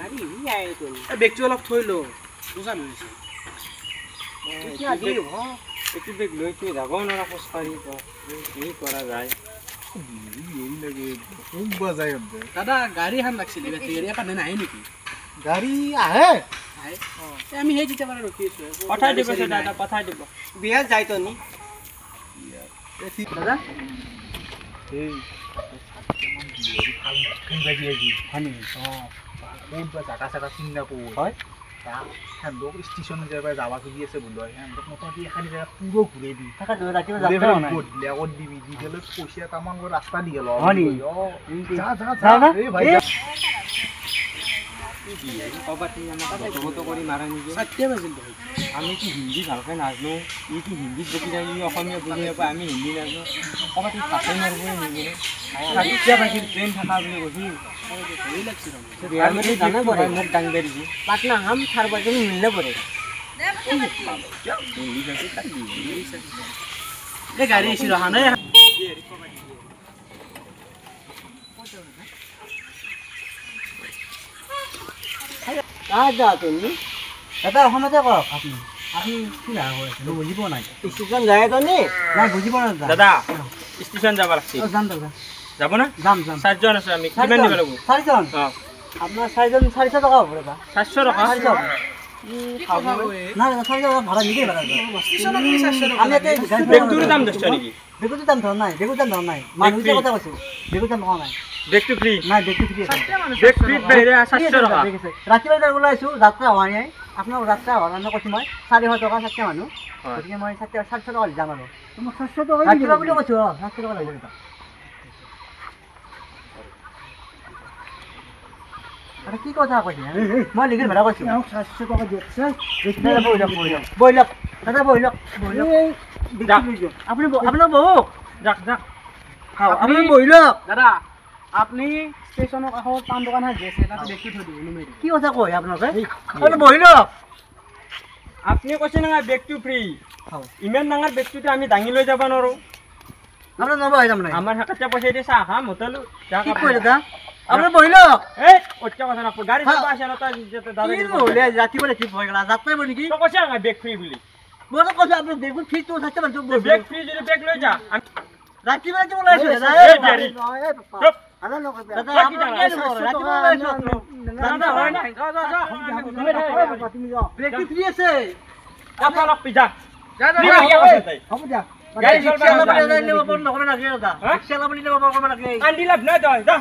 গাড়ী আহে তো। এই বেগটো অলপ থৈ ল, ওজন হৈছে। এইটো বেগ লৈ তুই যাবও নোৱাৰা খোজকাঢ়ি, কি কৰা যায়? দাদা গাড়ী এখন লাগছিল, বেটেৰী গাড়ী এখন নাহে নেকি? গাড়ী আহে। আমি সেই তেতিয়া পৰা ৰখি আছোঁ। পঠাই দিব দাদা, পঠাই দিব। বিয়া যায় তো নি দাদা? জাগা চাগা চিনি নাপাওঁ হয়। সিহঁতক ষ্টেচন যাই যাবা খুজি আছে বোলো, সিহঁতক মোটামুটি এখন জেগা পুৰো ঘূৰাই দি গধূলি আগত দিবি, দি পেলাই পইচা তামান ৰাস্তা দি গ'ল। যা যা যা এই ভাই। আমি কি হিন্দী ভালকৈ নাজানো, ই কি হিন্দীত বকি যায়, ই অসমীয়া বুজি নাপায়, আমি হিন্দী নাজানো। ক'ৰবাত তাতে মাৰিবই নেকি? পাইছিল ট্ৰেইন থকা বুলি কৈছিল। মোক দাঙিব দিছে পাটনা হাম সাৰ্বজনীন মিলিব পৰে। গাড়ী আহিছিল অহা নাই। যা তুমি দাদা অসমীয়াতে কওক আপুনি। আপুনি কি ভাষা কৈ আছে বুজি পোৱা নাই। ষ্টেচন যায় তো নি? নাই বুজি পোৱা নাই দাদা। ষ্টেচন যাব লাগছে। যাম দাদা। যাব না? যাম যাম। চাৰিজন আছো আমি, কিমান দিব লাগিব? চাৰিজন? আপোনাৰ চাৰিজন 400 টকা হ'ব দাদা। 400 টকা? 400। নাই দাদা 400 টকা ভাড়া নিদিয়ে দাদা। বেগটোৰ দাম ধৰিছ নেকি? বেগটোৰ দাম ধৰা নাই, বেগটোৰ দাম ধৰা নাই, মানুহৰ কথা কৈছোঁ, বেগটোৰ দাম ধৰা নাই। বেগটো ফ্ৰী? নাই বেগটো ফ্ৰী আছে। বেগ ফ্ৰী বাহিৰে 400 টকা। ৰাতিপুৱা ওলাইছোঁ, যাত্ৰা হোৱা নাই। আপোনাৰ যাত্ৰা হোৱাৰ কাৰণে কৈছোঁ মই 400 টকা, চাৰিটা মানুহ, গতিকে মই 400 টকা যাম আৰু। 400 টকা ৰাতিপুৱা বুলি কৈছোঁ। অঁ 400 টকা লাগিব দাদা। আৰে কি কথা কৈছে? মই লিখিত ভাড়া কৈছোঁ। 400 টকা দিয়ক। বহি লওক, বহি লওক, বহি লওক দাদা, বহি লওক, বহি লওক। আপুনি আপোনাৰ বহক। যাক যাক, আপুনি বহি লওক দাদা। আপুনি ষ্টেচনৰ কাষত পাণ দোকান আছে, তাতে বেগটো থৈ দিব। কি কথা কয় আপোনালোকে? আপুনি বহি লওক। আপুনি কৈছে নহয় বেগটো ফ্ৰী, ইমান ডাঙৰ বেগটোতো আমি দাঙি লৈ যাব নোৱাৰোঁ। আপোনাৰ নবহে তাৰমানে? আমাৰ সেকেতে পইচা দি চাহ খাম হোটেলত। কি কয় দাদা? আপুনি বহি লওক। এই অত্য কথা নকওঁ, গাড়ী চলাব আছে ন তই? ৰাতিপুৱা ঠিক হৈ গ'লা যাত্ৰাই নেকি? তই কৈছে নহয় বেগ ফ্ৰী বুলি? মইতো কৈছোঁ আপুনি বেগটো ফ্ৰীটো থাকিব। বেগ ফ্ৰী যদি বেগ লৈ যা। ৰাতিপুৱা ৰাতিপুৱা ওলাইছোঁ দাদা। বেগটো ফ্ৰী আছে। কান্দি লাভ নাই তই, যা।